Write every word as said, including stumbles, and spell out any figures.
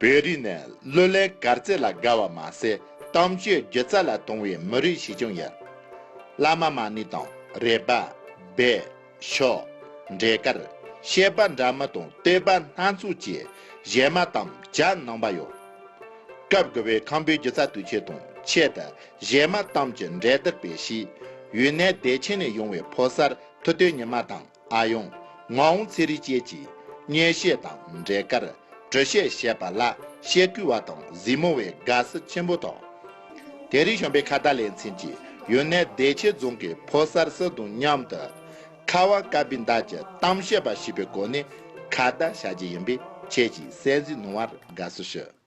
བོད་རིགས་ནི་གླུ་ལེན་གར་རྩེད་ལ་དགའ་བ་མ་ཟད། གཏམ་བཤད་སྒྱུ་རྩལ་ལ་དུང་བའི་མི་རིགས་ཤིག་ཀྱང་ཡིན། བླ་མ་མ་ཎི་དང་རས་པ། སྦས། ཤོག་འབྲས་དཀར། བཤད་པ་འདྲ་མིན་དང་བསྟོད་པ་སྣ་ཚོགས་ཀྱིས་གཞས་མ་གཏམ་བརྒྱ་གནང་བ་ཡོད། སྐབས་དགུ་པའི་ཁམས་པའི་སྒྱུ་རྩལ་དུས་ཆེན་དང་ཆེད་དུ་གཞས་མ་གཏམ་གྱི་འགྲན་བསྡུར་སྤེལ་ཞིང་། ཡུན་ནན་བདེ་ཆེན་ནས་ཡོང་བའི་ཕོ་གསར་མཐུ་སྟོན་ཉི་མ་དང་། ཨ་ཡང་། ངག་དབང་ཚེ་རིང་བཅས་ཀྱིས་སྙན་བཤད་དང་འགྲེལ་དཀར། འབྲི་བཤད་བཤད་པ་ལ་བཤད་ཁུལ་བ་དང་གཟིགས་མོ་བས་དགའ་བསུ་ཆེན་པོ་ཐོབ། དེ་རིང་གཞོན་པའི་ཁ་བརྡ་ལེ་ཚན་གྱིས་ཡུན་ནན་བདེ་ཆེན་རྫོང་གི་ཕོ་གསར་གསུམ་དང་མཉམ་དུ། ཁ་བ་བཀབ་པའི་མདའ་གྱི་གཏམ་བཤད་པ་ཞེས་པའི་སྒོ་ནས་ཁ་བརྡ་བྱ་རྒྱུ་ཡིན་པས། ཁྱེད་ཀྱིས་གསན་གཟིགས་གནང་བར་དགའ་བསུ་ཞུ།